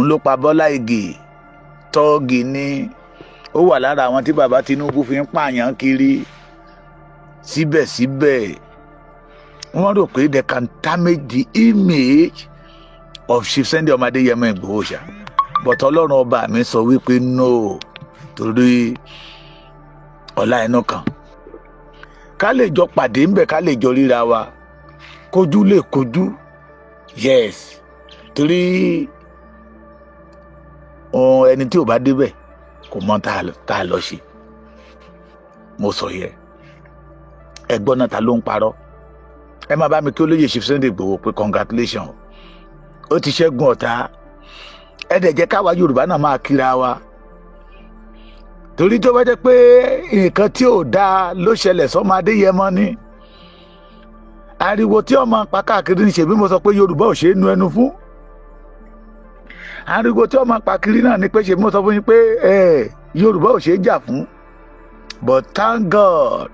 Òun ló pa Bọ́lá Ìgè. Tọ́ọ̀gì ni. Ó wà lára àwọn tí bàbá Tinubu fi ń pààyàn kiri. Síbẹ̀síbẹ̀, wọ́n rò pé they can damage the image of Chief Sunday ọmọ Adéyẹmọ Ìgbòho ṣá, but Ọlọ́run ọba mi sọ wípé no, torí ọ̀la inú kan, ká lè jọ pàdé ńbẹ̀, ká lè jọ ríra wa, kójú lè kojú. Yes, torí ẹni tí ò bá débẹ̀ kò mọ tá a lọ ṣe. Mo sọ yẹ ẹgbọ́n náà, ta ló ń parọ́? Ẹ má bá mi kí olóyè Chief Sunday Igboho pé congratulations, ó ti ṣẹ́gun ọ̀tá. Ẹ dẹ̀ jẹ́ káwa Yorùbá náà máa kíra wa, torí tó bá jẹ́ pé nǹkan tí ò dáa ló ṣẹlẹ̀ sọ́mọ Adéyẹmọ ni, ariwo tí ọmọ pa káàkiri ní, ṣèbí mo sọ pé Yorùbá ò ṣe é nu ẹnu fún. Ariwo tí ọmọ pa kiri náà ni pé, ṣèbí mo sọ fún yín pé Yorùbá ò ṣe é jà fún. But thank God,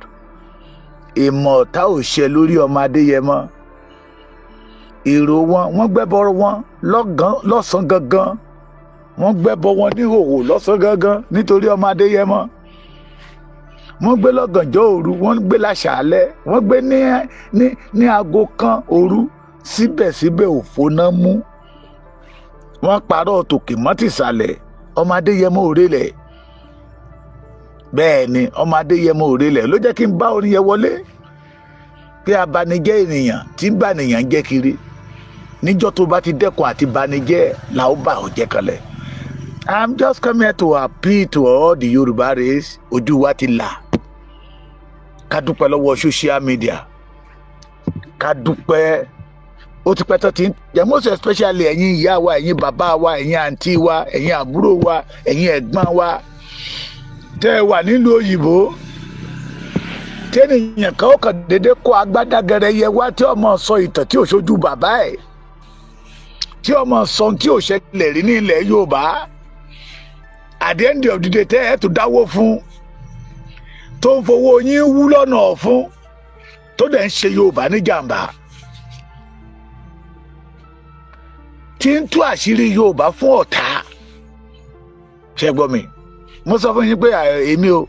ìmọ̀ ọ̀tá ò ṣe lórí ọmọ Adéyẹmọ. Èrò wọn, wọ́n gbẹ́bọ wọn lọ́sàn gangan, wọ́n gbẹ́bọ wọn níhòòhò lọ́sàn gangan nítorí ọmọ Adéyẹmọ. Wọ́n gbé lọ́gànjọ́ òru, wọ́n gbé láṣàálẹ̀, wọ́n gbé ní aago 1 òru. Síbẹ̀síbẹ̀, òfò náà mú. Wọ́n parọ́ tòkè mọ́ tìsàlẹ̀, ọmọ Adéyẹmọ òrèlẹ̀. Bẹ́ẹ̀ ni, ọmọ Adéyẹmọ òrèlẹ̀ ló jẹ́ kí n bá orin yẹn wọlé pé abanijẹ́ ènìyàn tí ń bá ènìyàn jẹ́ kiri, níjọ́ tó bá ti dẹ́kun àti banijẹ́ là ó bà ọ́ jẹ́ kanlẹ̀. I'm just coming here to appeal to all the Yorùbá race. Ojú wa ti là. Ká dúpẹ́ lọ́wọ́ social media, ká dúpẹ́. Ó ti pẹ́ tó ti ń jẹ́, most especially ẹ̀yin ìyá wa, ẹ̀yin bàbá wa, ẹ̀yin àǹtí wa, ẹ̀yin àbúrò wa, ẹ̀yin ẹ̀gbọ́n wa tẹ́ ẹ wà nílùú òyìnbó, tẹ́nìyàn kan ó kàn déédéé kó agbádá gẹrẹyẹ wá, tí ọmọ sọ ìtàn tí ò ṣojú bàbá ẹ̀, tí ọmọ sọ tí ò ṣẹlẹ̀ rí ní ilẹ̀ Yorùbá. At the end of the day, tẹ́ ẹ tó dáwó fún, tó ń fowó yín wú lọ́nà ọ̀fun, tó dẹ̀ ń ṣe Yorùbá ní jàǹbá, tí ń tú àṣírí Yorùbá fún ọ̀tá. Ṣé gbọ́ mi? Mo sọ fún yín pé èmi o,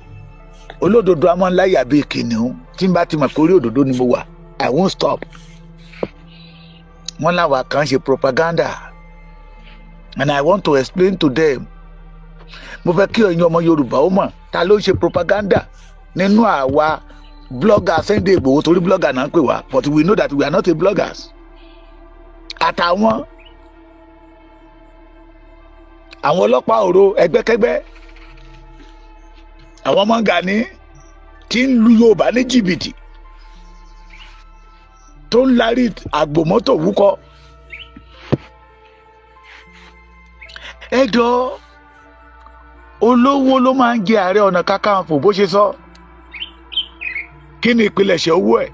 olódodo amọ̀nláyà bíi kìnìún. Tí n bá ti mọ̀ pé orí òdodo ni mo wà, I won't stop. Wọ́n láwa kan ṣe propaganda, and I want to explain to them. Mo fẹ́ kí ẹ̀yin ọmọ Yorùbá ó mọ̀ ta ló ń ṣe propaganda nínú àwa blogger Sunday Igboho, torí blogger náà ń pè wá, but we know that we are not a bloggers. Àtàwọn àwọn ọlọ́pàá òro ẹgbẹ́kẹ́gbẹ́, àwọn ọmọ Gani tí ń lu Yorùbá ní jìbìtì, tó ń larí àgbòmọ́tò wúkọ́. Ẹ jọ, olówó ló máa ń jẹ Ààrẹ Ọ̀nà Kakanfò bó ṣe sọ. Kí ni ìpilẹ̀ṣẹ̀ owó ẹ̀?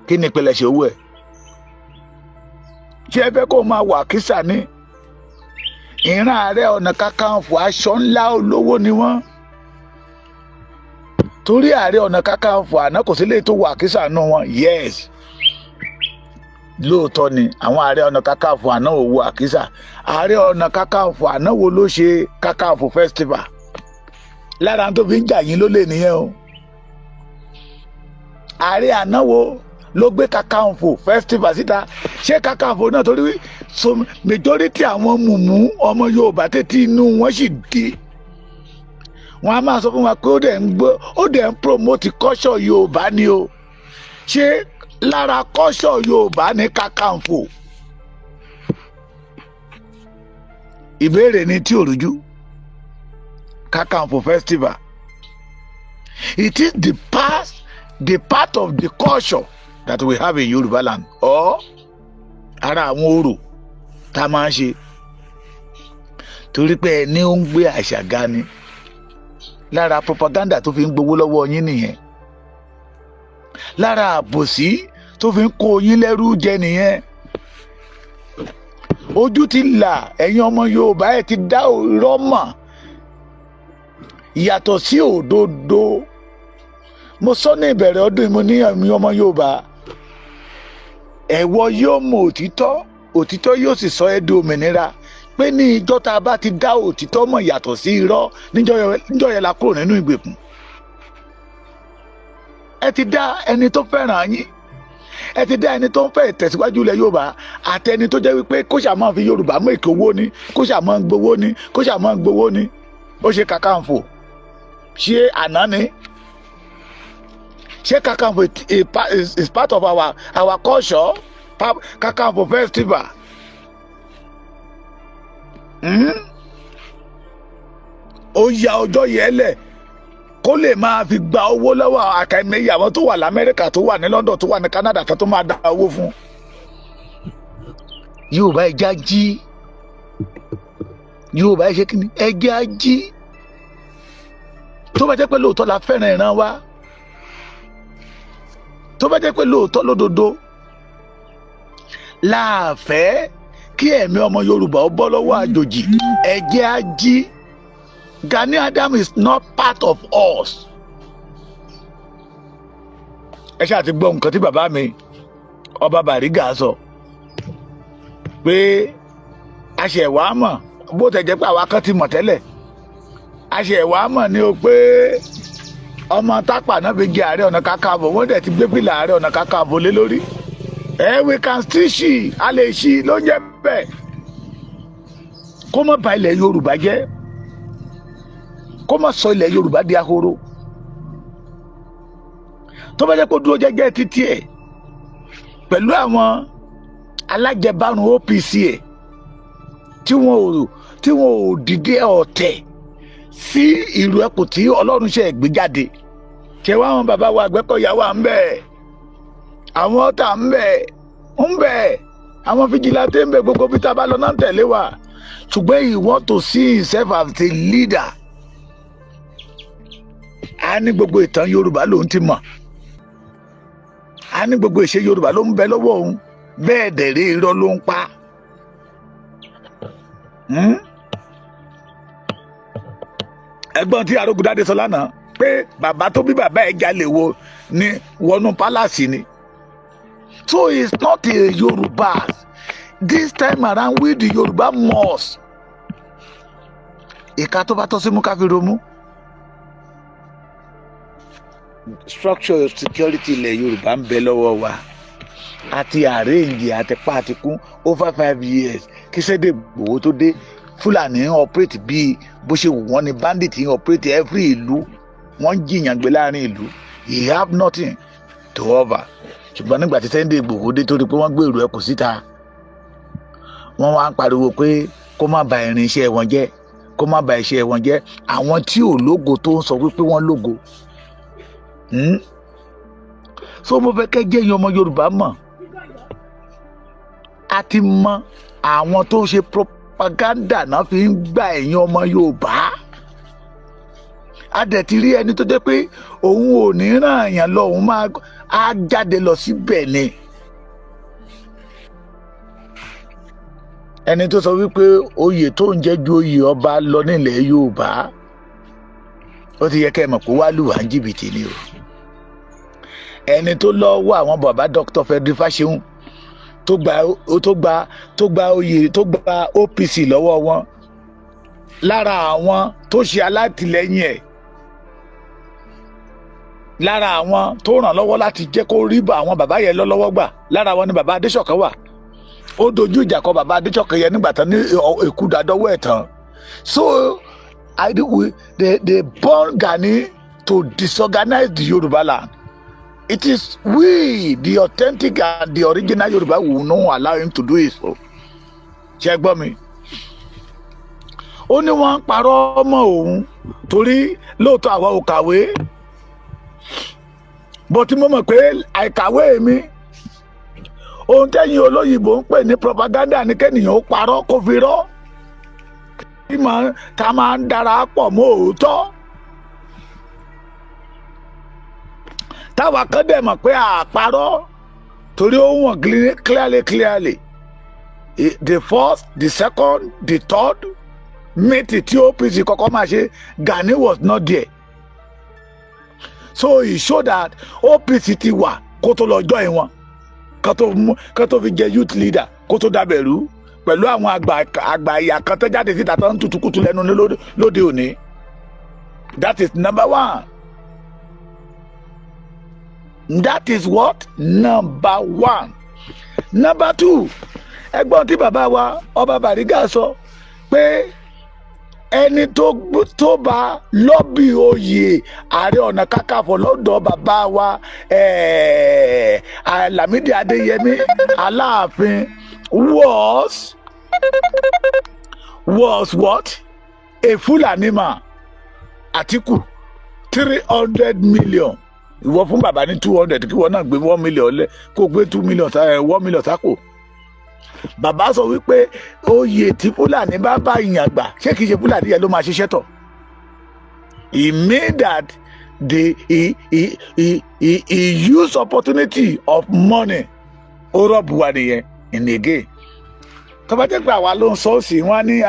Kí ni ìpilẹ̀ṣẹ̀ owó ẹ̀? Ṣé ẹ fẹ́ kó máa wà kísà ní ìran Ààrẹ Ọ̀nà Kakanfò? Aṣọ ńlá olówó ni wọ́n, torí Ààrẹ Ọ̀nà Kakanfò àná kò sí lè tó wà kísà nù wọn. Yes, lóòótọ́ ni àwọn Ààrẹ Ọ̀nà Kakanfò àná ò wọ àkísà. Ààrẹ Ọ̀nà Kakanfò àná wo ló ṣe Kakanfò festival? Lára tó fi ń jà yín ló lè nìyẹn o. Ààrẹ àná wo ló gbé Kakanfò festival síta? Ṣé Kakanfò náà, torí so majority àwọn mùmú ọmọ Yorùbá tètè inú wọn sì di, wọn a máa sọ fún wa pé ó dẹ̀ ń gbọ́, ó dẹ̀ ń promote culture Yorùbá ni o. Ṣé lára culture Yorùbá ní Kakanfò? Ìbéèrè ni tí ò rújú. Kakanfò festival, it is the past, the part of the culture that we have in Yorùbá land, or ara àwọn orò tá a máa ń ṣe, torí pé ẹni ó ń gbé àṣà ga ni. Lára propaganda tó fi ń gbowó lọ́wọ́ yín nìyẹn, lára àbòsí tó fi ń kó yín lẹ́rú jẹ nìyẹn. Ojú ti là, ẹ̀yin ọmọ Yorùbá, ẹ̀ ti dá irọ́ mọ̀ yàtọ̀ sí òdodo. Mo sọ ní ìbẹ̀rẹ̀ ọdún yìí, mo ní ẹ̀yin ọmọ Yorùbá, ẹ̀wọ̀ yóò mọ òtítọ́. Òtítọ́ yóò sì sọ ẹ́ di òmìnira, pé ní ìjọ́ tá a bá ti dá òtítọ́ mọ̀ yàtọ̀ sí irọ́, níjọ́ yẹn la kúrò nínú ìgbèkùn. Ẹ ti dá ẹni tó fẹ́ràn yín, ẹ ti dá ẹni tó ń fẹ́ ìtẹ̀síwájú ilẹ̀ Yorùbá, àti ẹni tó jẹ́ wípé kó ṣáà máa fi Yorùbá mú èkó owó ni, kó ṣáà máa gbowó ni, kó ṣáà máa gbowó ni. Ó ṣe Kàkànfò, ṣé àná ni? Ṣé Kàkànfò is part of our culture? Kàkànfò festival. Ó ya ọjọ́ yẹn lẹ̀ kó lè máa fi gba owó lọ́wọ́ àkàìmọye àwọn tó wà l'Amẹ́ríkà, tó wà ní London, tó wà ní Canada, tó máa dá owó fún. Yorùbá, ẹ jẹ́ á jí. Yorùbá, ẹ ṣe kí ni? Ẹ jẹ́ á jí. Tó bá jẹ́ pé lóòótọ́ la fẹ́ràn ìran wa, tó bá jẹ́ pé lóòótọ́ lódodo láàfẹ́ kí ẹ̀mí ọmọ Yorùbá ó bọ́ lọ́wọ́ àjòjì, ẹ jẹ́ á jí. Gani Adams is not part of us. Ẹ ṣáà ti gbọ́ nǹkan tí bàbá mi Ọba Bàrígà sọ pé a ṣe wàá mọ̀, bó tẹ̀ jẹ́ pé àwa kan ti mọ̀ tẹ́lẹ̀, a ṣe wàá mọ̀ ni o, pé ọmọ Tápà náà fi jẹ Ààrẹ Ọ̀nà Kakanfò. Wọ́n dẹ̀ ti gbé pìlà Ààrẹ Ọ̀nà Kakanfò lé lórí. Ẹ we can still ṣì a lè ṣí ló ń jẹ́ bẹ́ẹ̀, kó má bà ilẹ̀ Yorùbá jẹ́, kó má sọ ilẹ̀ Yorùbá di ahoro. Tó bá jẹ́ kó dúró jẹ́jẹ́ títí ẹ̀ pẹ̀lú àwọn alájẹbánu OPC ẹ̀ tí wọn ò dìde ọ̀tẹ̀ sí ìlú ẹkùn tí Ọlọ́run ṣe gbé jáde, ṣé wá àwọn bàbá wa Àgbẹ̀kọ̀yà wà ń bẹ̀, àwọn ọ̀tá ń bẹ̀ ń bẹ̀, àwọn vigilante ń bẹ̀, gbogbo bí tá a bá lọ náà ń tẹ̀lé wa. Ṣùgbọ́n he want to see himself as a leader. A ní gbogbo ìtàn Yorùbá lòun ti mọ̀, a ní gbogbo ìṣe Yorùbá ló ń bẹ lọ́wọ́ òun. Bẹ́ẹ̀ dẹ̀ rí, irọ́ ló ń pa. Ẹ̀gbọ́n tí Arógundádé sọ lánàá pé bàbá tó bí bàbá ẹ̀ jalè wo ni wọnú palace ni. So it's not a Yorùbá. This time around, we the Yorùbá must, ìka tó bá tọ́ sí mú ká fi romú. Structure of security ilẹ̀ Yorùbá ń bẹ lọ́wọ́ wa àti arrange àti pa àti kún over 5 years kí Sunday Igboho tó dé. Fúlàní ń operate bíi bó ṣe wù wọ́n ni, bandit ń operate every ìlú, wọ́n ń jìyàn gbé láàrin ìlú. He have nothing to offer. Ṣùgbọ́n nígbà tí Sunday Igboho dé, tó rí pé wọ́n gbé èrò ẹkùn síta, wọ́n wá ń pariwo pé kó má bà irinṣẹ́ wọn jẹ́, kó má bà iṣẹ́ wọn jẹ́. Àwọn tí ò lógo tó ń sọ wípé wọ́n lógo. So mo fẹ́ kẹ́ jẹ́ ẹ̀yin ọmọ Yorùbá mọ̀, a ti mọ àwọn tó ṣe propaganda náà fi ń gba ẹ̀yin ọmọ Yorùbá. A dẹ̀ ti rí ẹni tó jẹ́ pé òun ò ní ràn yàn lọ, òun máa á jáde lọ síbẹ̀ ni. Ẹni tó sọ wípé oyè tó ń jẹ́ ju oyè ọba lọ nílẹ̀ Yorùbá, ó ti yẹ kẹ́ ẹ mọ̀ pé wàá lù wá ń jìbìtì ni o. Ẹni tó lọ́wọ́ àwọn bàbá Dr. Frederick Fáṣẹ̀hùn tó gba oyè, tó gba OPC lọ́wọ́ wọn, lára àwọn tó ṣe alátìlẹ́yìn ẹ̀, lára àwọn tó ràn lọ́wọ́ láti jẹ́ kó rí bá àwọn bàbá yẹn lọ́wọ́ gbà, lára wọn ni bàbá Adéṣọ̀kan wà. Ó dojú ìjà kọ bàbá Adéṣọ̀kan yẹn nígbà tán ní èkúdàdọ́wọ́ ẹ̀ tán. So I do we they born Gani to disorganize the Yoruba land. It is we, the authentic and the original Yoruba, who will not allow him to do it. So ṣe gbọ́ mi, ó ní wọ́n ń parọ́ mọ́ òun torí lóòótọ́ àwa ò kàwé, bó tí mo mọ̀ pé àìkàwé mi, ohun tẹ́yìn olóyìnbó ń pè ní propaganda ní kẹ́nìyàn ó parọ́ kó fi rọ́ ká máa ń dara pọ̀ mọ́ òótọ́, táwa kan dẹ̀ mọ̀ pé àparọ́ torí ó wọ̀n clearly clearly. The first, the second, the third meeting tí OPC kọ́kọ́ máa ṣe, Gani was not there. So he showed that OPC ti wà kó tó lọ join wọn, kó tó fi jẹ youth leader. Kó tó dábẹ̀rú pẹ̀lú àwọn àgbà àgbà ìyà kan tó jáde síta tó ń tutukutu lẹ́nu ní lóde òní. That is number one. That is what? Number one. Number two, ẹgbọ́n tí bàbá wa Ọba Bariga sọ pé ẹni tó bá lobby oyè Ààrẹ Ọ̀nà Kakanfò lọ́dọ̀ bàbá wa Lámídì Adéyẹmí Aláàfin was what? A Fulani man. Àtíkù, 300 million. Ìwọ fún bàbá ní 200, kí wọ́n náà gbé 1 million lẹ, kó gbé 2 million, 1 million sápò. Bàbá sọ wípé oyè tí Fúlàní bá bá ìyàn gbà, ṣé kìí ṣe Fúlàní yẹn ló máa ṣiṣẹ́ tọ̀? He made that the he use opportunity of money. Ó rob wa nìyẹn. In again, tó bá jẹ́ pé àwa ló ń sọ sí wọn ní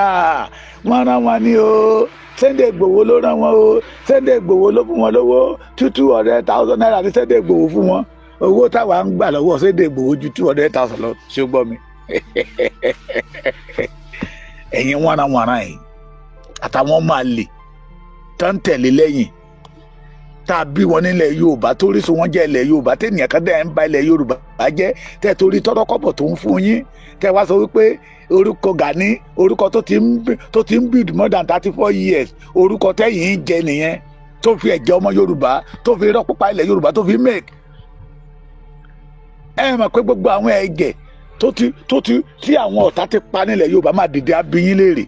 wọ́n rán wọn ní o, Sunday Igboho ló rán wọn o, Sunday Igboho ló fún wọn lówó, 200,000 naira ní Sunday Igboho fún wọn. Owó táwa ń gbà lọ́wọ́ Sunday Igboho ju 200,000 lọ. Ṣé o gbọ́ mi? Ẹ̀yin wọ́nranwọ̀nran yìí àtàwọn ọmọ àlè tó ń tẹ̀lé lẹ́yìn, tá a bí wọn nílẹ̀ Yorùbá, torí sọ wọ́n jẹ́ ilẹ̀ Yorùbá, tẹ̀nìyàn kan dẹ̀ ń ba ilẹ̀ Yorùbá jẹ́, tẹ́ torí tọ́rọ́kọ́bọ̀ tó ń fún yín, tẹ́ wá sọ wípé orúkọ Gani, orúkọ tó ti ń build more than 34 years, orúkọ tẹ́yìn ń jẹ nìyẹn, tó fi ẹ̀jẹ̀ ọmọ Yorùbá, tó fi irọ́ pípa ilẹ̀ Yorùbá, tó fi make. Ẹ mọ̀ pé gbogbo àwọn ẹ̀jẹ̀ tó ti tí àwọn ọ̀tá ti pa nílẹ̀ Yorùbá máa dìde abiyin léèrè,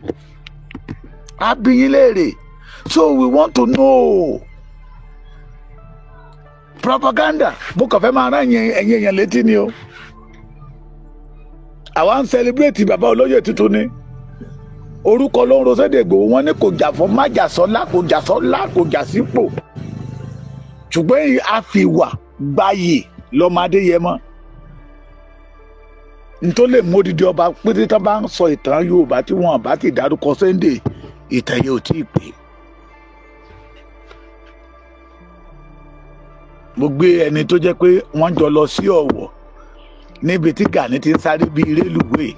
abiyin léèrè. So we want to know propaganda. Bó kàn fẹ́ máa rán ẹ̀yin èèyàn létí ni o. Àwa ń celebrate bàbá olóyè tuntun ni. Orúkọ ló ń ro Sunday Igboho. Wọn ní kò jà fún májàsọ́lá, kò jà sọ́lá, kò jà sípò, ṣùgbọ́n àfìwà gbayì lọ́mọ Adéyẹmọ ntó lè mú odidi ọba pété. Tó bá ń sọ ìtàn Yorùbá tí wọn bá ti dárúkọ Sunday, ìtàn yẹn ò tí ì pé. Mo gbé ẹni tó jẹ́ pé wọ́n jọ lọ sí Ọ̀wọ̀ níbi tí Gani ti ń sáré bíi rélùwéè,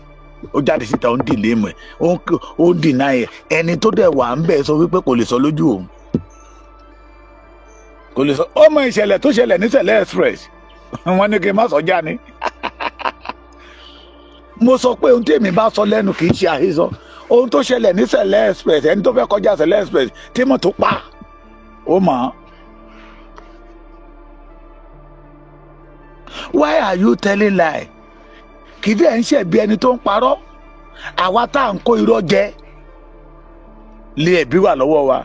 ó jáde síta, ó ń dìlé mọ̀ ẹ́, ó ń dìnnà ẹ̀. Ẹni tó dẹ̀ wà ń bẹ̀ sọ wípé kò lè sọ lójú òun, kò lè sọ. Ó mọ ìṣẹ̀lẹ̀ tó ṣẹlẹ̀ ní Sẹ̀lẹ̀ Express. Wọ́n ní kí n má sọ já ni. Mo sọ pé ohun tí èmi bá sọ lẹ́nu kì í ṣe àhesọ. Ohun tó ṣẹlẹ̀ ní Sẹ̀lẹ̀ Express, ẹni tó fẹ́ kọjá Sẹ̀lẹ̀ Express tí mọ́tò pa, ó mọ̀ ọ́n. Why are you telling lie? Kì í dẹ̀ ń ṣẹ̀bi ẹni tó ń parọ́. Àwa tá à ń kó irọ́ jẹ lé, ẹ̀bí wà lọ́wọ́ wa.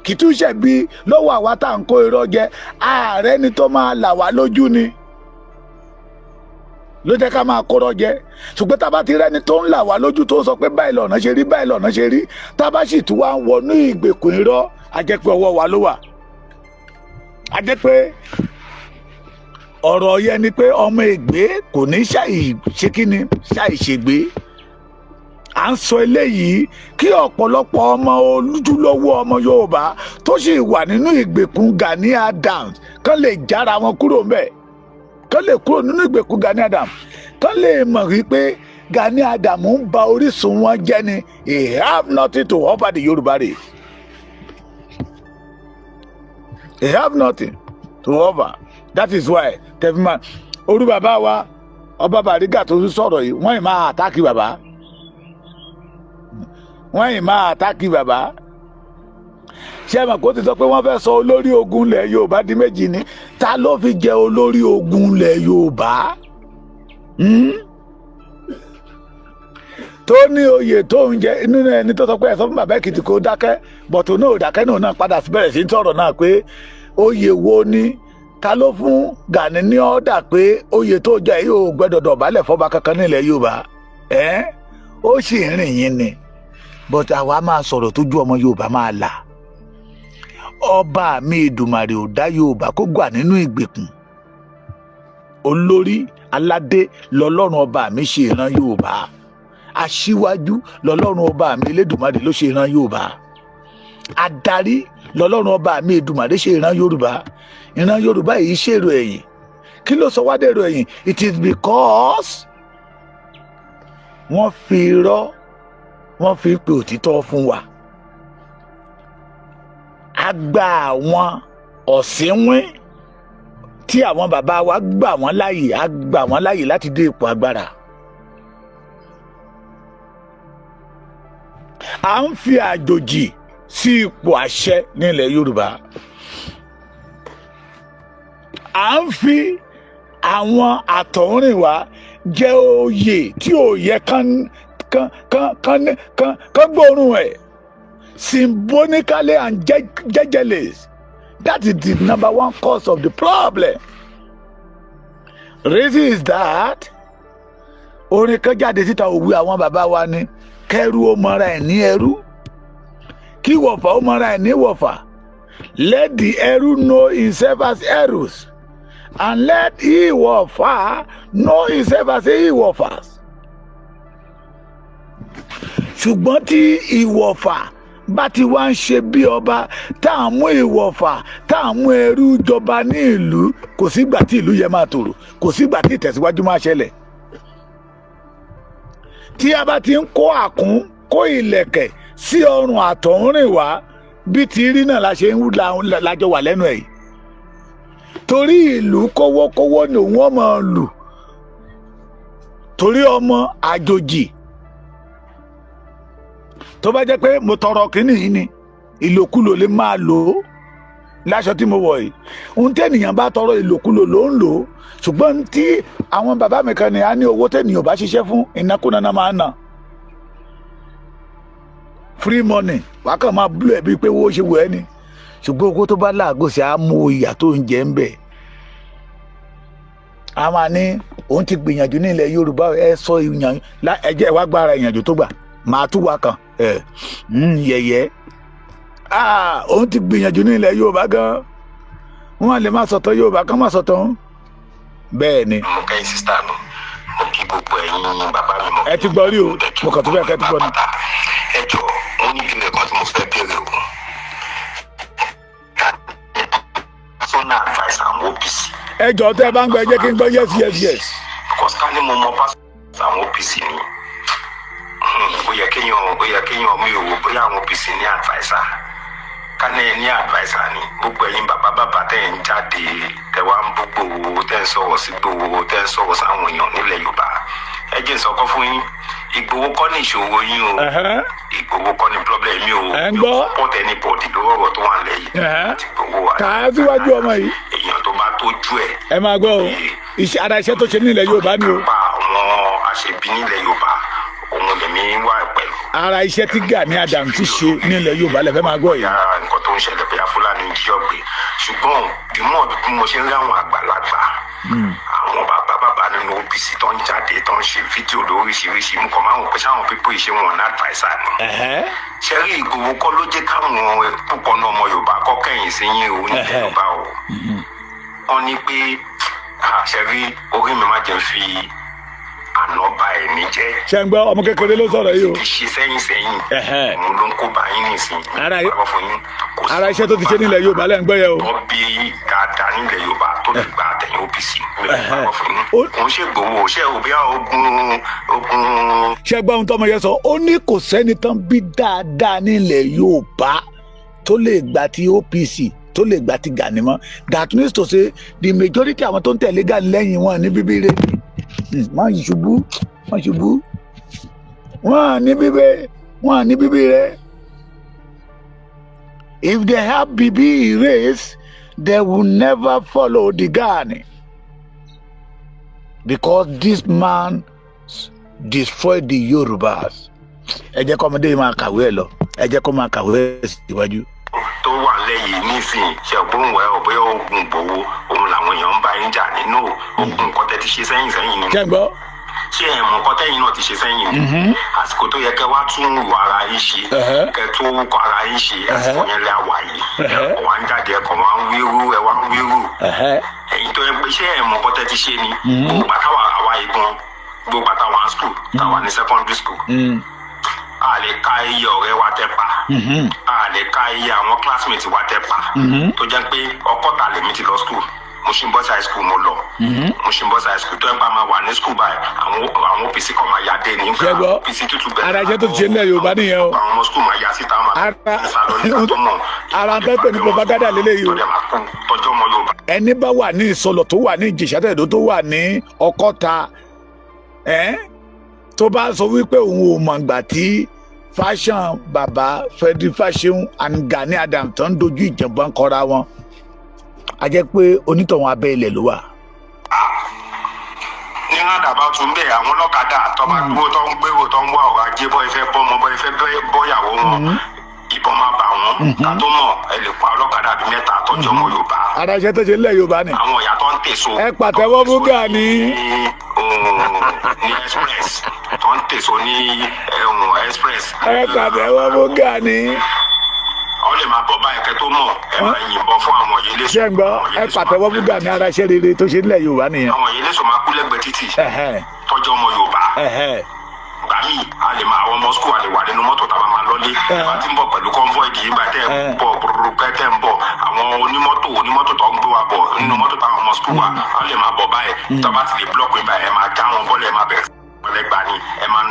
Kì í tún ṣẹ̀bi lọ́wọ́ àwa tá à ń kó irọ́ jẹ. Ààrẹ ni tó máa là wá lójú ni ló jẹ́ ká máa kóró jẹ. Ṣùgbọ́n tá a bá ti rẹ́ni tó ń là wá lójú, tó sọ pé báyìí lọ́nà ṣe rí, báyìí lọ́nà ṣe rí, tá a bá sì tún wá ń wọnú ìgbèkùn irọ́, a jẹ́ pé ọwọ́ wa ló wà. A jẹ́ pé ọ̀rọ̀ yẹn ni pé ọmọ ègbé kò ní ṣàì ṣe kí ni, ṣàì ṣègbé. À ń sọ eléyìí kí ọ̀pọ̀lọpọ̀ ọmọ ojúlówó ọmọ Yorùbá tó sì wà nínú ìgbèkùn Gani Adams kán lè jára wọn kúrò ńbẹ̀, kán lè kúrò nínú ìgbèkùn Gani Adams, kán lè mọ̀ wípé Gani Adams ń ba orísun wọn jẹ́ ni. He have nothing to offer the Yorùbá race. He have nothing to offer. That is why tẹ̀fíma orú bàbá wa Ọba Bariga tó ń sọ̀rọ̀ yìí, wọ́n yìí máa attack bàbá, wọ́n yìí máa attack bàbá. Ṣé ẹ mọ̀ kó ti sọ pé wọ́n fẹ́ sọ olórí ogun ilẹ̀ Yorùbá di méjì ni? Ta ló fi jẹ olórí ogun ilẹ̀ Yorùbá? Tó ní oyè tó ń jẹ nínú ẹni tó sọ pé ẹ sọ fún bàbá Èkìtì kó dákẹ́, bọ̀tò náà ò dákẹ́ náà padà bẹ̀rẹ̀ sí sọ̀rọ̀ náà pé oyè wo ni, ta ló fún Gani ní ọ́dà pé oyè tó jẹ yóò gbẹ́dọ̀ dọ̀bálẹ̀ fọba kankan nílẹ̀ Yorùbá? Ẹ́ ó sì ń rìn yín ni, but àwa máa sọ̀rọ̀ tójú ọmọ Yorùbá máa là. Ọba mi Èdùmàrè ò dá Yorùbá kó gbà nínú ìgbèkùn. Olórí aládé lọ́lọ́run ọba mi ṣe ìran Yorùbá. Aṣíwájú lọ́lọ́run ọba mi Elédùmarè ló ṣe ìran Yorùbá. Adarí lọ́lọ́run ọba mi Èdùmàrè ṣe ìran Yorùbá. Ìran Yorùbá yìí ṣèrò ẹ̀yìn. Kí ló sọ wá dèrò ẹ̀yìn? It is because Wọ́n fi irọ́, wọ́n fi pe òtítọ́ fún wa. A gba àwọn ọ̀sìnwín tí àwọn bàbá wa gbà wọ́n láàyè, a gbà wọ́n láàyè láti dé ipò agbára. À ń fi àjòjì sí ipò àṣẹ nílẹ̀ Yorùbá. À ń fi àwọn àtọ̀húnrìnwá jẹ oyè tí ò yẹ kán kán kán kán kán kán gbóòórùn ẹ̀ symbolically and jẹjẹlẹ. That is the number one cause of the problem. Reason is that orin kan jáde síta, òwe àwọn bàbá wa ni kẹrú ó mọra ẹ̀ ní ẹrú, kí wọ̀fà ó mọra ẹ̀ ní wọ̀fà. Let the ẹrú know himself as ẹrús and let ìwọ̀fà know himself as ìwọ̀fà. Ṣùgbọ́n tí ìwọ̀fà bá ti wá ń ṣe bí ọba, tá à ń mú ìwọ̀fà, tá à ń mú ẹrú jọba ní ìlú, kò sígbà tí ìlú yẹn máa tòrò, kò sígbà tí ìtẹ̀síwájú máa ṣẹlẹ̀. Tí a bá ti ń kó àkún, kó ìlẹ̀kẹ̀ sí ọrùn àtọ̀húnrìnwá, bí ti rí náà la ṣe ń lájọ wà lẹ́nu ẹ̀ yìí. Torí ìlú kówókówó ni òun ọmọ lù, torí ọmọ àjòjì. Tó bá jẹ́ pé mo tọrọ kínní yìí ni, ìlòkulò lè máa lò ó láṣọ tí mo wọ̀ yìí. Ohun tẹ́nìyàn bá tọrọ, ìlòkulò ló ń lò ó. Ṣùgbọ́n tí àwọn bàbá mi kan ní, a ní owó tẹ́nìyàn bá ṣiṣẹ́ fún, ìnákúnná náà máa ń ná. Free money, wàá kàn máa búlọ̀ ẹ̀ bíi pé owó ṣe wù ẹ́ ni. Ṣùgbọ́n owó tó bá láàgùn sí, á mú ìyà tó ń jẹ ń bẹ̀. A máa ní òun ti gbìyànjú ní ilẹ̀ Yorùbá. Ẹ sọ ìyànjú, ẹ jẹ́ wá gbára ìyànjú tó gbà, màá tún wá kàn ẹ yẹ̀yẹ́. Òun ti gbìyànjú ní ilẹ̀ Yorùbá gan, wọ́n lè má sọ̀tọ̀ Yorùbá kán má sọ̀tọ̀ bẹ́ẹ̀ ni. Mo kẹ́yìn sister mi, mo kí gbogbo ẹ̀yin bàbá mi. Mo Ẹ ti gbọ́ rí o, mo kàn tó bẹ́ẹ̀ kẹ́ ti gbọ́ ni. Ẹ jọ, mo ní ìbéèrè kan tí mo fẹ́ béèrè o. Personal advice àwọn OPC. Ẹ jọ, tẹ́ ẹ bá ń gbọ́, ẹ jẹ́ kí n gbọ́ yes, yes, yes. Because ká ní mo mọ pásítọ̀ àwọn OPC ni, ó yẹ kéèyàn mi ò wò bóyá àwọn OPC ní adviser. Ká ní ní adviser ni, gbogbo ẹ̀yin bàbá bàbá tẹ́ ń jáde, tẹ́ wá ń bú Ìgbòho, tẹ́ ń sọ̀rọ̀ sí Ìgbòho, tẹ́ ń sọ̀rọ̀ sáwọn èèyàn nílẹ̀ Yorùbá, ẹ jẹ́ n sọkọ́ fún yín, Ìgbòho kọ́ ní ìṣòro yín o. Ìgbòho kọ́ ní problem mi o. Ẹ̀ ń Mi ò gbọ́. support anybody lórí ọ̀rọ̀ tó wà nílẹ̀ yìí àti Ìgbòho Kà á síwájú ọmọ yìí. Èèyàn tó bá tójú ẹ̀ Ẹ máa gbọ́ o, iṣẹ́ ara iṣẹ́ tó ṣe nílẹ̀ Yorùbá ni o. Pa àwọn àṣebí nílẹ̀ Yorùbá, òun lèmi wà pẹ̀lú. Ara iṣẹ́ tí Gani Adams ti ṣe nílẹ̀ Yorùbá lẹ fẹ́ máa gbọ́ yìí. Bóyá nǹkan tó ń ṣẹlẹ̀, bóyá Fúlàní jí ọ̀gbẹ́, ṣùgbọ́n the more bí mo ṣe ń rí àwọn àgbàlagbà, àwọn bàbá bàbá nínú OPC tó ń jáde, tó ń ṣe fídíò lóríṣiríṣi, mo kàn máa ń wò pé sáwọn pípọ̀ ìṣe wọn ní adviser ni. Ṣe rí, Ìgbòho kọ́ ló jẹ́ káwọn púpọ̀ náà ọmọ Yorùbá kọ́ kẹ́yìn sí yín o nílẹ̀ Yorùbá o. Wọ́n ní pé, ṣe rí, orí mi má jẹ́ fi àná ba ẹ̀mí jẹ́. Ṣé ń gbọ́? Ọmọ kékeré ló sọ̀rọ̀ yìí o. Ti ṣe sẹ́yìn sẹ́yìn, òun ló ń kó bá yín nìsín. Parọ́ fún yín, kò sí Ara iṣẹ́ tó ti ṣe nílẹ̀ Yorùbá lẹ́ ń gbọ́ yẹn o. tó bí dáadáa nílẹ̀ Yorùbá tó lè gba àtẹ̀yìn OPC. Mi ò parọ́ fún yín, kò ń ṣe Ìgbòho ṣé òbí ogun ogun. Ṣé gbọ́ ohun tọ́mọ yẹn sọ? Ó ní kò sẹ́ni tán bí dáadáa nílẹ̀ Yorùbá tó lè gbà ti OPC, tó lè gbà ti Gani mọ́. That means to say the majority àwọn tó ń tẹ̀lé Gani lẹ́yìn wọn ní bíbí rẹ̀ wọ́n ṣubú, wọ́n ṣubú, wọ́n ní bíbí, wọ́n ní bíbí rẹ̀. If they have bíbí race, they will never follow the Gani, because this man destroyed the Yorubas. Ẹ jẹ́ kọ́mọdé yìí máa kàwé ẹ̀ lọ, ẹ jẹ́ kó máa kàwé ẹ̀ síwájú. Tó wà lẹ́yìn nísìnyí, ṣe ògbóhùn ẹ ò bóyá ogun Ìgbòho òun làwọn èèyàn ń bá yín jà nínú ogun nǹkan tẹ́ ti ṣe sẹ́yìn sẹ́yìn ni. Ṣé ń gbọ́? Ṣé ẹ mọ̀ nǹkan tẹ́yìn náà ti ṣe sẹ́yìn ni? Àsìkò tó yẹ kẹ́ wá tún ìwà ara yín ṣe, kẹ́ tún orúkọ ara yín ṣe, àsìkò yẹn lẹ́ wà yìí. Ẹ̀kọ́ wá ń jáde, ẹ̀kọ́ wá ń wíru, ẹ̀ wá ń wíru. Ẹ̀yin tó yẹ pé, ṣé ẹ mọ̀ nǹkan tẹ́ ti ṣe ni? Gbogbo àtàwà àwa igan, gbogbo àtàwà school, táwa ní secondary school, a lè ka iye ọ̀rẹ́ wa tẹ́ pa, a lè ka iye àwọn classmates wa tẹ́ pa, tó jẹ́ pé ọkọ́ta lèmi ti lọ school. Mo Mushin Boys High School mo lọ. Mushin Boys High School tó ń bá máa wà ní school báyìí, àwọn OPC kan máa ya dé ní. Ṣé gbọ́? OPC tútù bẹ́ẹ̀. Ara iṣẹ́ tó ti ṣe nílẹ̀ Yorùbá nìyẹn o. Àwọn ọmọ school máa ya síta, máa sá lọ nígbà tó mọ̀. Ara ń tẹ́ pè ní propaganda lélẹ́yìí o. Tó dẹ̀ máa kú tọ́jú ọmọ Yorùbá. Ẹni bá wà ní Ìsọlọ̀, tó wà ní Ìjẹ̀ṣà Tẹ̀dó, tó wà ní Ọkọ́ta ẹ́n, tó bá sọ wípé òun ò mọ̀ ìgbà tí fashion bàbá Frederick Fasehun and Gani Adams tó ń dojú ìjàngbọ̀n kọra wọn, a jẹ́ pé onítọ̀hún abẹ́ ilẹ̀ ló wà. Ní roundabout tún bẹ́ẹ̀, àwọn ọlọ́kadà tó bá dúró, tó ń gbèrò, tó ń wá ọ̀rọ̀ ajé, bọ́ ìfẹ́ bọ́mọ, bọ́ ìfẹ́ bọ́yàwó wọn, ìbọn máa bà wọ́n. Ká tó mọ̀, ẹ lè pa ọlọ́kadà bíi mẹ́ta tọ́jú ọmọ Yorùbá. Ara iṣẹ́ tó ṣe nílẹ̀ Yorùbá ni. Àwọn ìyá tó ń tèso. Ẹ pàtẹ́wọ́ fún Gani. Ní express, tó ń tèso ní express. Ẹ pàtẹ́wọ́ fún Gani. Ọ lè máa bọ̀ báyìí, kẹ́ tó mọ̀, ẹ máa yìnbọn fún àwọn yìí léṣe. Ṣé ń gbọ́? Ẹ pàtẹ́wọ́ fún Gani. Ara iṣẹ́ rere tó ṣe nílẹ̀ Yorùbá nìyẹn. Àwọn yìí léṣe máa kú lẹ́gbẹ̀ẹ́ títì tọ́jú ọmọ Yorùbá. Gbà míì, a lè máa àwọn ọmọ school, a lè wà nínú mọ́tò tá a máa máa lọ́lé. Bá ti ń bọ̀ pẹ̀lú convoy yìí bá tẹ́ ẹ bọ̀ gbúrúrú kẹ́ tẹ́ ń bọ̀, àwọn onímọ́tò tó ń gbé wa bọ̀ nínú mọ́tò táwọn ọmọ school wa, wọ́n lè máa bọ̀ báyìí. Tó bá ti lè block yín báyìí, ẹ máa já wọn bọ́lẹ̀, ẹ máa bẹ̀rẹ̀ pẹ̀lẹ́ gbà ni, ẹ máa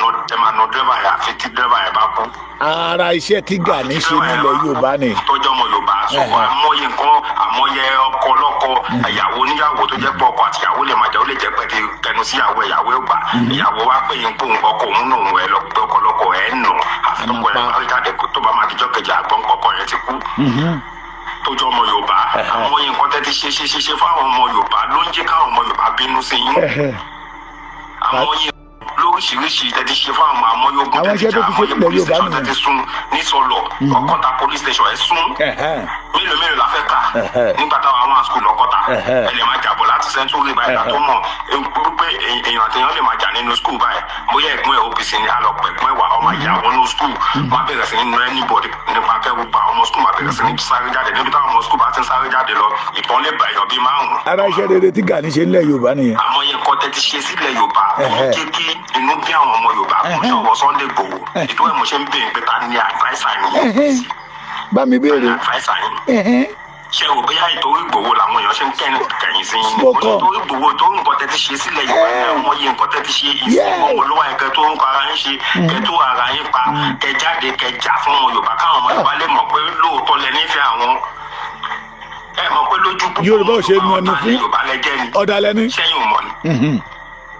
nà dírẹ́bà yẹn àfi tí dírẹ́bà yẹn bá kú. Ara iṣẹ́ tí Gani ṣe nílẹ̀ Yorùbá ni. Tọ́jú ọmọ Yorùbá sọ. Àmọye nǹkan, àmọye ọkọ lọ́kọ, ìyàwó níyàwó, tó jẹ́ pé ọkọ àti ìyàwó lè máa jẹ́, ó lè jẹ́ pé ti kẹnu síyàwó, ìyàwó ẹ̀ gbà, ìyàwó wa pé yín pòun ọkọ òun náà, òun ẹ lọ pé ọkọ lọ́kọ ẹ̀ nà, àfi tọkọ ẹ̀ bá jáde, tó bá máa dijọ́ kejì, àgbọ̀n ọkọ yẹn ti kú. Tójú ọmọ Yorùbá, àmọye nǹkan tẹ́ ti ṣe ṣe ṣe ṣe fáwọn ọmọ Yorùbá ló ń jẹ́ káwọn ọmọ Yorùbá bínú sí yín. Àmọye lóríṣiríṣi tẹ́ ti ṣe fún àwọn àmọye ogun Àwọn tẹ́ ti iṣẹ́ tó jà, ti ṣe àmọye nílẹ̀ police Yorùbá station tẹ́ ti nìyẹn. sún ní Sọlọ, Ọkọta police station ẹ sún. Mélòó mélòó la fẹ́ kà? Nígbà táwọn àwọn school lọ́kọ́ta, ẹ lè máa jàbọ̀ láti century báyìí, ká tó mọ̀ wípé èèyàn àti èèyàn lè máa jà nínú school báyìí, bóyá ẹ̀gbọ́n ẹ̀ OPC ni, alọ́pọ̀ ẹ̀gbọ́n ẹ̀ wà, ọmọ ìyá wọn ní school, wọ́n á bẹ̀rẹ̀ sí ní nu anybody nípa kẹ́rù pa ọmọ school, máa bẹ̀rẹ̀ sí ní sáré jáde. Níbi táwọn ọmọ school bá ti ń sáré jáde lọ, ìbọn lè bà èèyàn bíi márùn-ún. Ara iṣẹ́ rere tí Gani ṣe nílẹ̀ Yorùbá nìyẹn. Àmọ́ yẹn, nǹkan tẹ́ ti ṣe sílẹ̀ Yorùbá ó jẹ́ kí inú bí àwọn ọmọ Yorùbá. Kò sọ̀rọ̀ Sunday Igboho, ètò ẹ̀ mo ṣe ń béèrè pé ta ni adviser yín? Bá mi Ta ni béèrè. adviser yín? Ṣé o bóyá ìtorí Ìgbòho làwọn èèyàn ṣe ń kẹ́yìn sí yín? Smoke Mo ní on. torí Ìgbòho, torí nǹkan tẹ́ ti ṣe sílẹ̀ Yorùbá ní àwọn yìí, nǹkan tẹ́ ti ṣe ìfowópamọ́ olówó yẹn, kẹ́ tó ń kọ ara yín ṣe, kẹ́ tó ara yín pa, kẹ́ jáde, kẹ́ jà fún ọmọ Yorùbá, káwọn ọmọ Yorùbá lè mọ̀ pé lóòótọ́ lẹ nífẹ̀ẹ́ àwọn. Ẹ mọ̀ pé lójú púpọ̀ Yorùbá ò ṣe é nu ẹnu ọ̀tá fún. Yorùbá lẹ́jẹ́ ni. Ọ̀dàlẹ̀ ni. Sẹ́yìn ò mọ̀ ni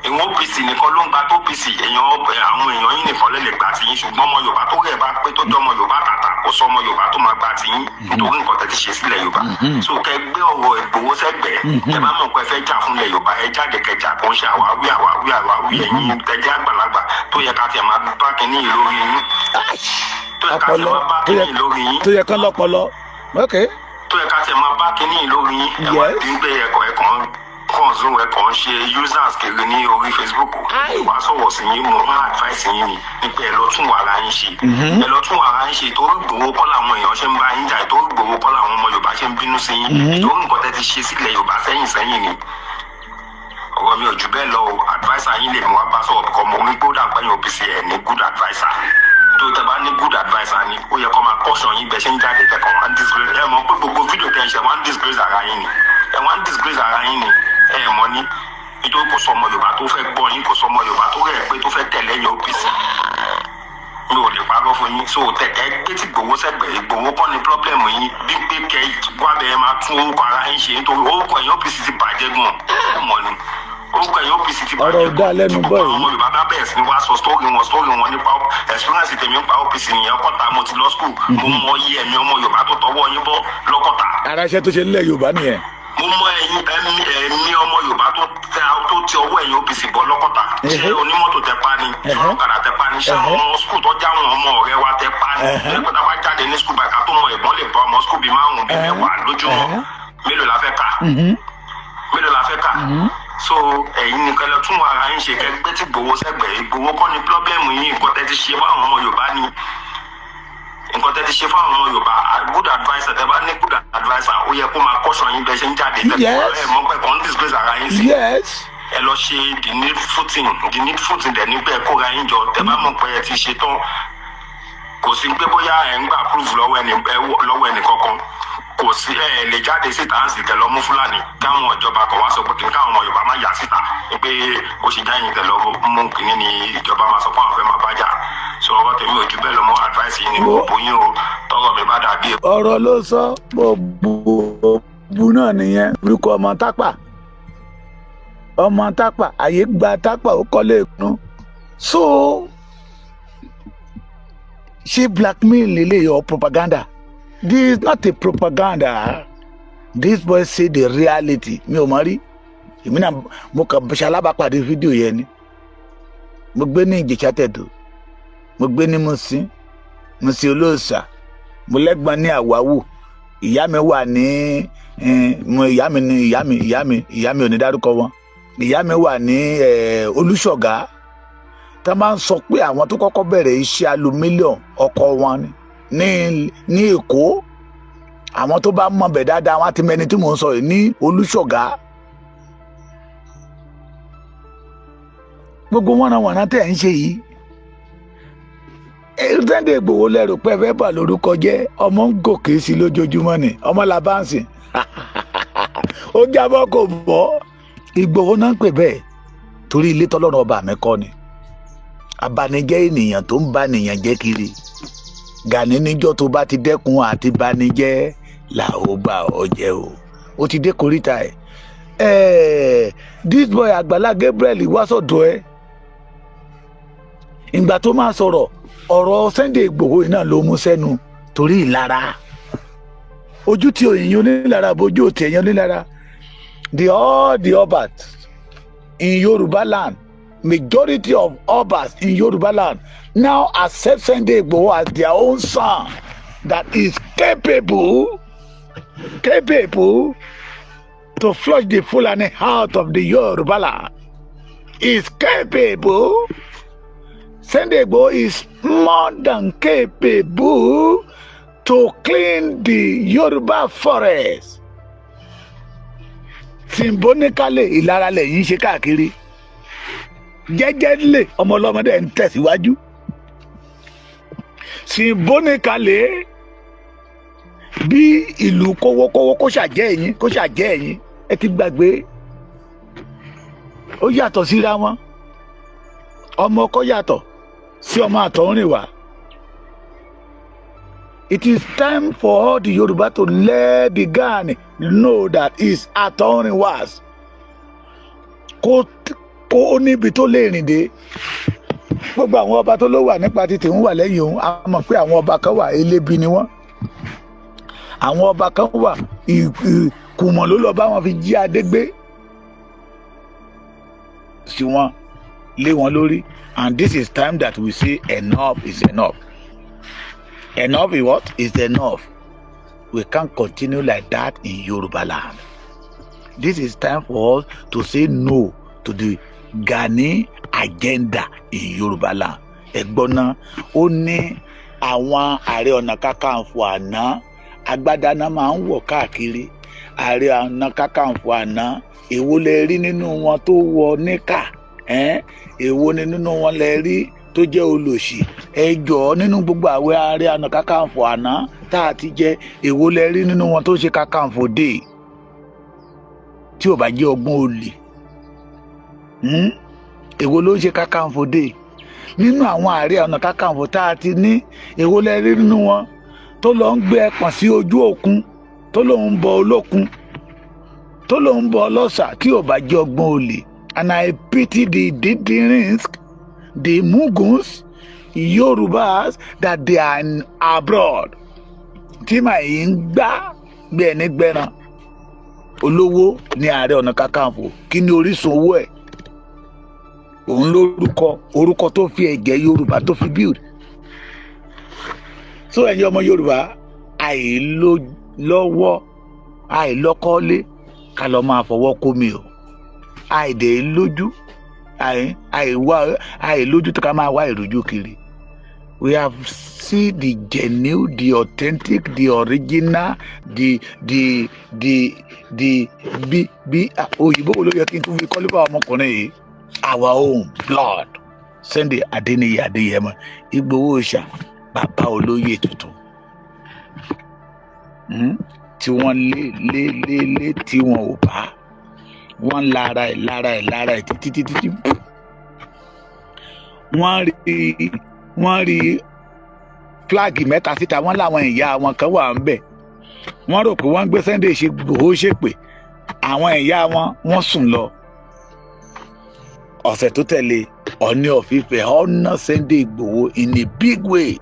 ìwọ̀n OPC nìkan ló ń gba tó OPC èèyàn, àwọn èèyàn yín nìkan lè lè gbà tí yín, ṣùgbọ́n ọmọ Yorùbá tó rẹ̀ bá pé, tó jẹ́ ọmọ Yorùbá tàtà, kò sọ ọmọ Yorùbá tó máa gbà tí yín nítorí nǹkan tẹ́ ti ṣe sílẹ̀ Yorùbá. So kẹ́ gbé ọ̀rọ̀ Ìgbòho sẹ́gbẹ̀ẹ́. Ẹ bá mọ̀ pé ẹ fẹ́ jà fúnlẹ̀ Yorùbá, ẹ jáde kẹ́ jà. Kó ń ṣe àwáwí àwáwí àwáwí. Ẹ̀yin tẹ́jẹ́ àgbàlagbà tó yẹ ká tiẹ̀ máa bá kínní yìí lórí yín, tó yẹ ká tiẹ̀ Ọpọlọ máa bá tó yẹ kínní yìí lórí yín, tó yẹ kán lọ́pọlọ, ok. tó yẹ ká tiẹ̀ máa bá kínní yìí lórí yín, ẹ wá bí ń gbé ẹ̀kọ́ ẹ̀kọ́ kàn zoom, ẹ̀kọ́ ń ṣe users kiri ní orí Facebook. Wá sọ̀rọ̀ sí yín, mo máa advice yín ni nípa ẹ lọ tún ara yín ṣe, ẹ lọ tún ara yín ṣe. Torí Ìgbòho kọ́ làwọn èèyàn ṣe ń bá yín jà, torí Ìgbòho kọ́ làwọn ọmọ Yorùbá ṣe ń bínú sí yín, torí nǹkan tẹ́ ti ṣe sílẹ̀ Yorùbá sẹ́yìn sẹ́yìn ni. Ọ̀rọ̀ mi ò jù bẹ́ẹ̀ lọ o. Adviser yín lè mú wa bá sọ̀rọ̀ bíkọ́ mo ní gbódà pẹ́yìn OPC ẹ̀ ní good adviser. Tó tẹ bá ní good adviser ni, ó yẹ kó máa caution yín bẹ́ẹ̀ ṣe ń jáde kẹ́kọ̀ọ́ wọ́n disgrace. Ẹ mọ̀ pé gbogbo fídíò tẹ̀ ń ṣe, wọ́n disgrace ara yín ni, ẹ wọ́n disgrace ara yín ni. Ẹ mọ̀ ní nítorí kò sọ ọmọ Yorùbá tó fẹ́ gbọ́ yín, kò sọ ọmọ Yorùbá tó rẹ̀ pé tó fẹ́ tẹ̀lé yín OPC. Mi ò lè parọ́ fún yín. So tẹ̀kẹ́ gbé tí Ìgbòho sẹ́gbẹ̀ẹ́. Ìgbòho kọ́ ni problem yín. Bí pé kẹ́ wá bẹ́ẹ̀ máa tún orúkọ ara yín ṣe, nítorí orúkọ yín OPC ti bàjẹ́ gan. Ẹ mọ̀ ni orúkọ yín OPC ti bàjẹ́. Ọ̀rọ̀ dá lẹ́nu Tí bọ́ gbogbo yìí. àwọn ọmọ Yorùbá bá bẹ̀rẹ̀ sí ní wá sọ story wọn, story wọn nípa experience tèmi nípa OPC nìyẹn. Ọkọ́ta mo ti lọ school, mo mọ iye ẹ̀mí ọmọ Yorùbá tó tọwọ́ yín bọ́ lọ́kọ́ta. Ara iṣẹ́ tó ṣe nílẹ̀ Yorùbá nìyẹn. Mo mọ ẹ̀yin ẹ̀mí ọmọ Yorùbá tó ti ọwọ́ ẹ̀yin OPC bọ́ lọ́kọ́ta. Ṣé onímọ́tò tẹ pa ni? Ṣé ọlọ́kadà tẹ pa ni? Ṣé àwọn ọmọ school tó jáwọn ọmọ ọ̀rẹ́ wa tẹ pa ni? Ṣé tá a bá jáde ní school báyìí, ká tó mọ, ìbọn lè bá ọmọ school bíi márùn-ún, bíi mẹ́wàá lójúmọ́. Mélòó la fẹ́ kà? Mélòó la fẹ́ kà? So ẹ̀yin nìkan lọ tún ara yín ṣe, kẹ́ gbé tí Ìgbòho sẹ́gbẹ̀ẹ́. Ìgbòho kọ́ ni problem yín. Nǹkan tẹ́ ti ṣe fáwọn ọmọ Yorùbá ni, nǹkan tẹ́ ti ṣe fáwọn ọmọ Yorùbá. Good adviser, tẹ́ bá ní good adviser, ó yẹ kó máa caution yín bẹ́ẹ̀ ṣe ń jáde. Ẹ mọ̀ pé kàn ń disgrace ara yín sí. Ẹ lọ ṣe the needful thing. The needful thing dẹ̀ ní pé ẹ kóra yín jọ. Tẹ́ bá mọ̀ pé ẹ ti ṣe tán, kò sí pé bóyá ẹ ń gbà proof lọ́wọ́ ẹnì kankan. Kò sí ẹ lè jáde síta ń sì tẹ lọ mú Fúlàní, káwọn ìjọba kan wá sọ pé kí káwọn ọmọ Yorùbá má yà síta pé ó ṣe jáyìn tẹ lọ mú kínní ni ìjọba máa sọ pé àwọn fẹ́ máa bá jà. Sọ ọ̀rọ̀ tèmi ò ju bẹ́ẹ̀ lọ mọ́. Advice yìí ni gbogbo yín o, tọrọ mi bá dàbí. Ọ̀rọ̀ ló sọ, bó bu bu náà nìyẹn. Orúkọ ọmọ Tápà, ọmọ Tápà, àyè gba Tápà, ó kọ́lé ìkùnú. So ṣé blackmail lele or propaganda? This is not a propaganda. This boy say the reality. Mi ò mọ̀ rí, èmi náà mo kàn ṣe alábàápàdé fídíò yẹn ni. Mo gbé ní Ìjẹ̀ṣà Tẹ̀dó, mo gbé ní Mùsín, Mùsín Olóòṣà, mo lẹ́gbọ́n ní Àwáwù, ìyá mi wà ní mo ìyá mi ní ìyá mi ìyá mi ìyá mi ò ní dárúkọ wọn. Ìyá mi wà ní Olúṣọ̀gá. Tá a máa ń sọ pé àwọn tó kọ́kọ́ bẹ̀rẹ̀ iṣẹ́ alumílíọ̀n, ọkọ wọn ni ní Èkó. Àwọn tó bá mọ̀ bẹ̀ dáadáa, wọn á ti mẹni tí mò ń sọ yìí ní Olúṣọ̀gá. Gbogbo wọnàwọnà tẹ̀ ń ṣe yìí, Sunday Igboho lẹ́rù pé ẹ fẹ́ bà lórúkọ jẹ́. Ọmọ ń gòkè sí lójoojúmọ́ ni ọmọ làbáǹsì ó jábọ́ kò bọ́. Ìgbòho náà ń pè bẹ́ẹ̀ torí ilé tọ́lọ́run ọba mi kọ́ ni. Abanijẹ́ ènìyàn tó ń bá ènìyàn jẹ́ kiri, Gani níjọ́ tó bá ti dẹ́kun àti banijẹ́ là ó gbà ọ́ jẹ́ o. Ó ti dé koríta ẹ̀. This boy Àgbàlá Gabriel wá sọ̀dọ̀ ẹ̀. Ìgbà tó máa sọ̀rọ̀, ọ̀rọ̀ Sunday Igboho yìí náà ló mú sẹ́nu torí ìlara. Ojú tí òyìn onílára bójú òtí ẹ̀yìn onílára. The all the obas in Yoruba land, majority of obas in Yoruba land now accept Sunday Igboho as their own son that is capable to flush the Fulani out of the Yoruba land. Is capable. Sunday Igboho is more than capable to clean the Yoruba forest. Symbolically, ìlara lẹ́yìn ṣe káàkiri. Jẹ́jẹ́ lè ọmọ ọlọ́mọdé ń tẹ̀síwájú. Symbolically, bí ìlú kówókówó kó ṣàjẹ́ ẹ̀yìn, kó ṣàjẹ́ ẹ̀yìn, ẹ ti gbàgbé. Ó yàtọ̀ síra wọn. Ọmọ ọkọ yàtọ̀ sí ọmọ àtọ̀húnrìnwá. It is time for all the Yoruba to let the Gani know that is àtọ̀húnrìnwá. Kó níbi tó lè rìn dé. Gbogbo àwọn ọba tó ló wà nípa títì ń wà lẹ́yìn òun. A mọ̀ pé àwọn ọba kan wà, elébi ni wọ́n. Àwọn ọba kan wà, kùmọ̀ ló lọ bá wọn fi jí adé gbé sí wọn lé wọn lórí. And this is time that we say enough is enough. Enough is what? Is enough. We can't continue like that in Yoruba land. This is time for us to say no to the Gani agenda in Yoruba land. Ẹ̀gbọ́n náà, ó ní àwọn Ààrẹ Ọ̀nà Kakanfò àná, agbádá náà máa ń wọ̀ káàkiri. Ààrẹ Ọ̀nà Kakanfò àná, èwo lẹ rí nínú wọn tó wọ níkà? Èwo ni nínú wọn lẹ rí tó jẹ́ olòṣì? Ẹ jọ̀ọ́, nínú gbogbo àwẹ̀ Ààrẹ Ọ̀nà Kakanfò àná tá a ti jẹ, èwo lẹ rí nínú wọn tó ṣe Kakanfò dé tí ò bá jẹ́ ọgbọ́n olè? Èwo ló ń ṣe Kakanfò dé nínú àwọn Ààrẹ Ọ̀nà Kakanfò tá a ti ní? Èwo lẹ rí nínú wọn tó lọ ń gbé ẹpọ̀n sí ojú òkun, tó lòun bọ olókun, tó lòun bọ ọlọ́ṣà, tí ò bá jẹ́ ọgbọ́n olè? And I pity the Didirins, the Muguns, Yorubas that they are in abroad tí màá yìí ń gbá bí ẹni gbẹran. Olówó ní Ààrẹ Ọ̀nà Kakanfò. Kí ni orísun owó ẹ̀? Òun lórúkọ, orúkọ tó fi ẹ̀jẹ̀ Yorùbá tó fi build. So ẹ̀yin ọmọ Yorùbá, àìlọ́wọ́ àìlọ́kọ́lé ká lọ máa fọwọ́ kó mi o. Àìdè lójú, àìwá, àìlójú tó ká máa wá ìrújú kiri. We have seen the genuine, the authentic, the original, the bí bí òyìnbó wo ló yẹ kí n tún fi kọ́lé bá ọmọkùnrin yìí? Our own blood, Sunday Adéníyì Adéyẹmọ Ìgbòho Òòṣà, bàbá olóyè tuntun. Tí wọ́n lé lé lé lé tí wọn ò bá, wọ́n lára ẹ̀ lára ẹ̀ lára ẹ̀ títí títí tí wọ́n rí flag mẹ́ta síta. Wọ́n láwọn ìyá wọn kan wà ń bẹ̀. Wọ́n rò pé wọ́n gbé Sunday ṣe Ìgbòho ṣèpè. Àwọn ìyá wọn, wọ́n sùn lọ. Ọ̀sẹ̀ tó tẹ̀lé, Ọọ̀ni of Ifẹ̀ honour Sunday Ìgbòho in a big way.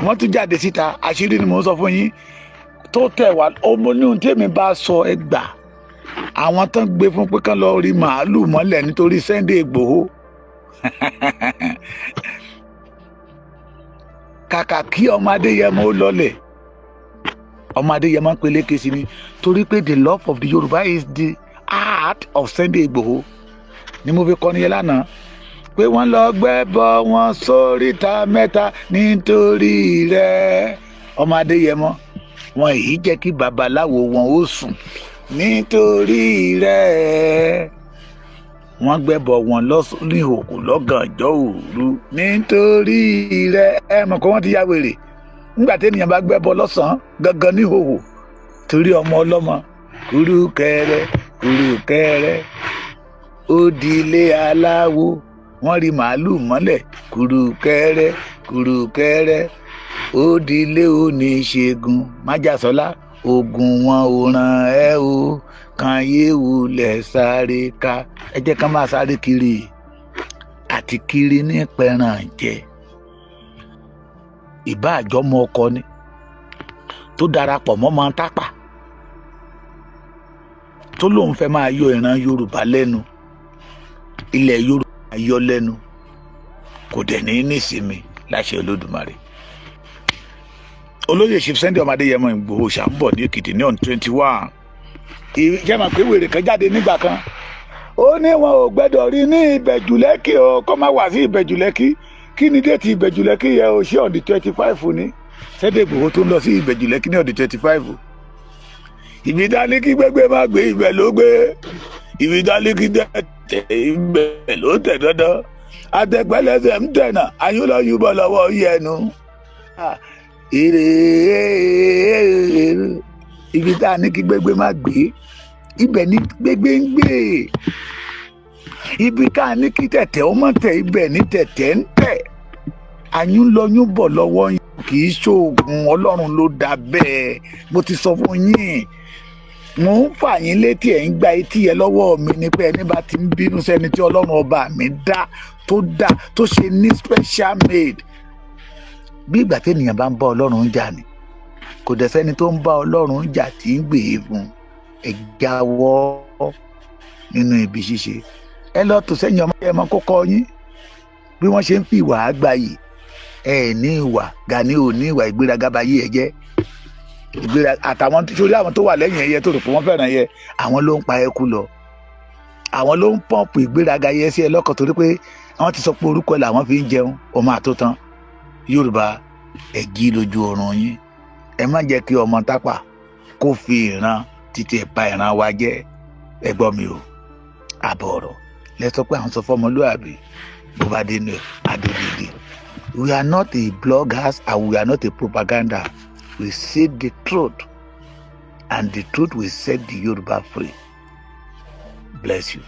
Wọ́n tún jáde síta. Àṣírí ni mò ń sọ fún yín tó tẹ̀ wá. Ọmọ ní ohun tèmi bá sọ, ẹ gbà. Àwọn tán gbé fún pé kán lọ rí màálù mọ́lẹ̀ nítorí Sunday Ìgbòho, kàkà kí ọmọ Adéyẹmọ ó lọlẹ̀, ọmọ Adéyẹmọ ń peléke sí ni, torí pé the love of the Yorùbá is the heart of Sunday Ìgbòho. Ni mo fi kọ́ni yẹn lánàá pé wọ́n lọ gbẹ́bọ wọn sóríta mẹ́ta nítorí rẹ̀, ọmọ Adéyẹmọ. Wọn èyí jẹ́ kí babaláwo wọn ó sùn nítorí rẹ̀. Wọ́n gbẹ́bọ wọn ní òkú lọ́gànjọ́ òru nítorí rẹ̀. Ẹ mọ̀ pé wọ́n ti ya wèrè nígbà tí ènìyàn bá gbẹ́bọ lọ́sàn-án gangan ní ìhòhò torí ọmọ ọlọ́mọ. Kúrúkẹrẹ kúrúkẹrẹ, ó di ilé aláwo, wọ́n rí màálùú mọ́lẹ̀. Kúrúkẹrẹ kúrúkẹrẹ, ó di ilé oníṣègùn májàsọ́lá. Ogun wọn ò ràn ẹ́ o, kan yé wulẹ̀ sáré ká. Ẹ jẹ́ ká máa sáré kiri àti kiri ní pẹ̀ràn jẹ. Ìbá àjọmọ ọkọ ni tó darapọ̀ mọ́ máa ń tápà, tó lóun fẹ́ máa yọ ìran Yorùbá lẹ́nu, ilẹ̀ Yorùbá yọ lẹ́nu, kò dẹ̀ ní nísinmi láṣẹ Olódùmarè. Olóyè Chief Sunday ọmọ Adéyẹmọ Ìgbòho ṣà ń bọ̀ ní Èkìtì ní on 21. Ìjẹ́ mọ̀ pé wèrè kan jáde nígbà kan, ó ní wọn ò gbẹ́dọ̀ rí ní Ìbẹ̀jú Lẹ́kì o, kó má wá sí Ìbẹ̀jú Lẹ́kì. Kí ni date Ìbẹ̀jú Lẹ́kì yẹ o? Ṣé on the 25 ni Sunday Ìgbòho tó ń lọ sí Ìbẹ̀jú Lẹ́kì ní on the 25? Ìbídálíkì gbégbé má gbé, ibẹ̀ ló gbé. Ìbídálíkì tẹ̀, ibẹ̀ ló tẹ̀ dandan. Àtẹ̀pẹ́lẹsẹ̀ ń tẹ̀nà, ayúlọ́yúbọ̀ lọ́wọ́ yẹnu. Èrè ibi tá a ní kí gbégbé má gbé, ibẹ̀ ní gbégbé ń gbé. Ibi tá a ní kí tẹ̀tẹ̀ ó mọ̀ tẹ̀, ibẹ̀ ní tẹ̀tẹ̀ ń tẹ̀. Àyúnlọ́yún bọ̀ lọ́wọ́ yín, kì í ṣoògùn. Ọlọ́run ló dá bẹ́ẹ̀. Mo ti sọ fún yín, mo ń fà yín létí, ẹ̀ ń gba etí ẹ lọ́wọ́ mi ni pé ẹni bá ti ń bínú sẹ́ni tí Ọlọ́run ọba mi dá, tó dá, tó ṣe ní special made, bí ìgbà téèyàn bá ń bá Ọlọ́run jà ni. Kò dẹ̀ sẹ́ni tó ń bá Ọlọ́run jà tí ń gbè é fún. Ẹ jáwọ́ nínú ibi ṣíṣe. Ẹ lọ tò sẹ́yìn ọmọ ẹ mọ kókó yín bí wọ́n ṣe ń fi ìwà àgbà yìí. Ẹ ní ìwà Gani ò ní ìwà ìgbéraga bá yí ẹ jẹ́ ìgbéra. Àtàwọn sórí àwọn tó wà lẹ́yìn ẹyẹ tó rò pé wọ́n fẹ́ràn ẹyẹ, àwọn ló ń pa ẹkú lọ, àwọn ló ń pump ìgbéraga yẹ sí ẹ lọ́kàn, torí pé àwọn ti sọ pé orúkọ làwọn fi ń jẹun. Ọmọ àtúntàn Yorùbá, ẹ jí lójú oorun yín. Ẹ má jẹ́ kí ọmọ tápà kó fi ìran títí ẹ̀ pa ìran wa jẹ́. Ẹ gbọ́ mi o, àbọ̀ ọ̀rọ̀ lẹ sọ pé àwọn sọ fọmọlúàbí, bó bá dénú ẹ̀ adódìdí. We are not a bloggers and we are not a propaganda. We say the truth, and the truth will set the Yoruba free. Bless you.